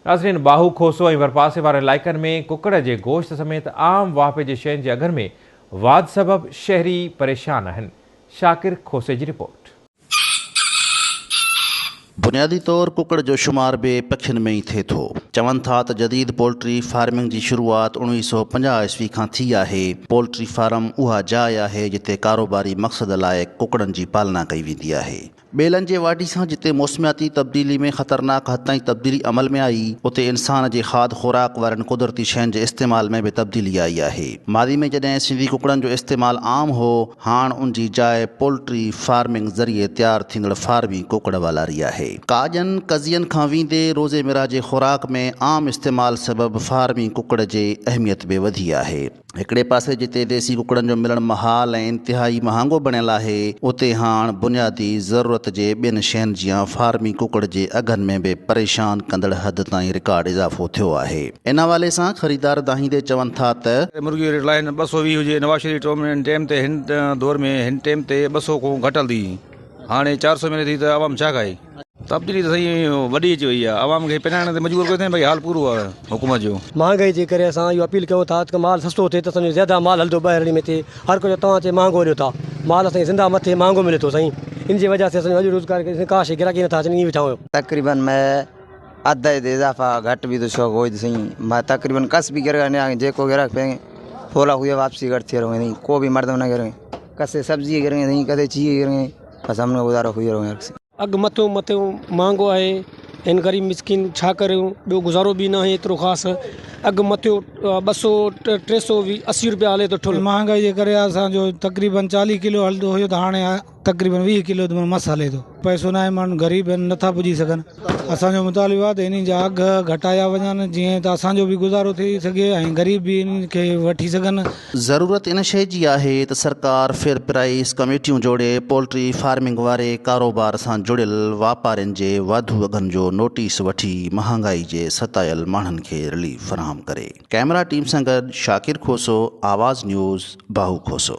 ناظرين باهو کوسو ۽ ڀرپاسي وارن علائقن ۾ ڪڪڙ جي گوشت سميت عام واهپي جي شين جي اگهن ۾ واڌ سبب شهري پريشان آهن، شاڪر کوسي جي رپورٽ. بنيادي طور ڪڪڙ جو شمار به پکين ۾ ئي ٿئي ٿو. چون ٿا ته جديد پولٽري فارمنگ جي شروعات 1950 عيسوي کان ٿي آهي. پولٽري فارم اها جاء آهي جتي ڪاروباري مقصد لاء ڪڪڙن جي پالنا ڪئي ويندي آهي. ٻيلن جي واڍي سان جتي موسمياتي تبديلي ۾ خطرناڪ حد تائين تبديلي عمل ۾ آئي، اتي انسان جي کاڌ خوراڪ وارين قدرتي شين جي استعمال ۾ به تبديلي آئي آهي. ماضي ۾ جڏهن سنڌي ڪڪڙن جو استعمال عام هو، هاڻ ان جي جاء پولٽري فارمنگ ذريعي تيار ٿيندڙ فارمي ڪڪڙ والاري آهي. ڪاڄن، قضين کان ويندي روزمره جي خوراڪ ۾ عام استعمال سبب فارمي ڪڪڙ جي اهميت به وڌي آهي. هڪڙي پاسي جتي ديسي ڪڪڙن جو ملڻ محال ۽ انتهائي مهانگو بڻيل آهي، اتي هاڻ بنيادي ضرورت جي ٻين شين جيان فارمي ڪڪڙ جي اگهن ۾ به پريشان ڪندڙ حد تائين رڪارڊ اضافو ٿيو آهي. ان حوالي سان خريدار دانهيندي چون ٿا ته. مرغي جو ريٽ لائن 220 هجي نواز شريف ٽيم تي هن دور ۾ هن ٽيم تي 200 کان گهٽ هلندي هئي هاڻي 400 ملي ٿي ته عوام ڇا کائي. تبديلي ته سائين وڏي اچي وئي آهي عوام کي پنائڻ تي مجبور ڪيو اٿن ڀئي حال پورو آهي حڪومت جو. مهانگائي جي ڪري اسان اهو اپيل ڪيون ٿا ته مال سستو ٿئي ته اسان جو زياده مال هلندو ٻاهرڙي ۾ ٿئي هر ڪو چئي توهان چئي مهانگو ڏيو ٿا مال اسان کي زنده مٿي مهانگو ملي ٿو سائين ان جي وجه سي اسان جو اڄ روزگار ڪا شي گراهڪي نٿا اچن ائين ويٺا آهيون. تقريبن مين اڌ اڌ اضافه گهٽ به ته شوق هوئي ته سائين مان تقريبن ڪس به گرگا نه آهي جيڪو گراهڪ پئي فولا هئي واپسي گهٽ ٿي رهو سائين ڪو به مرد نه گرگا ڪسي سبزي گرگا سائين ڪسي چي گرگا بس هم نے گزارو هئي رهو. اگهه مٿيون مٿيون مهانگو آهي هن غريب مسڪين ڇا ڪريون ٻيو گذارو به ناهي ايترو خاص اگهه مٿيون 200 300 80 روپيا هلي ٿو ٺل. مهانگائي جي ڪري اسان جو تقريبن 40 ڪلو هلندو هيو ته هاڻي تقريبن 20 ڪلو مس هلي ٿو. پئسو ناهي ماڻهو غريب آهن نٿا پڄي سگهن. اسان جو مطالبو آهي ته انهن جا اگهه گهٽايا وڃن جيئن ته اسان جو به گذارو ٿي سگهي ۽ غريب به انهن کي وٺي سگهن. ضرورت ان شيء جي آهي ته سرڪار فيئر پرائس ڪميٽيون جوڙي پولٽري فارمنگ واري ڪاروبار سان جڙيل واپارين جي واڌو اگهن جو نوٽيس وٺي مهانگائي جي ستايل ماڻهن کي رليف فراهم ڪري. ڪئميرا ٽيم سان گڏ شاڪر کوسو، آواز نيوز، باهو کوسو.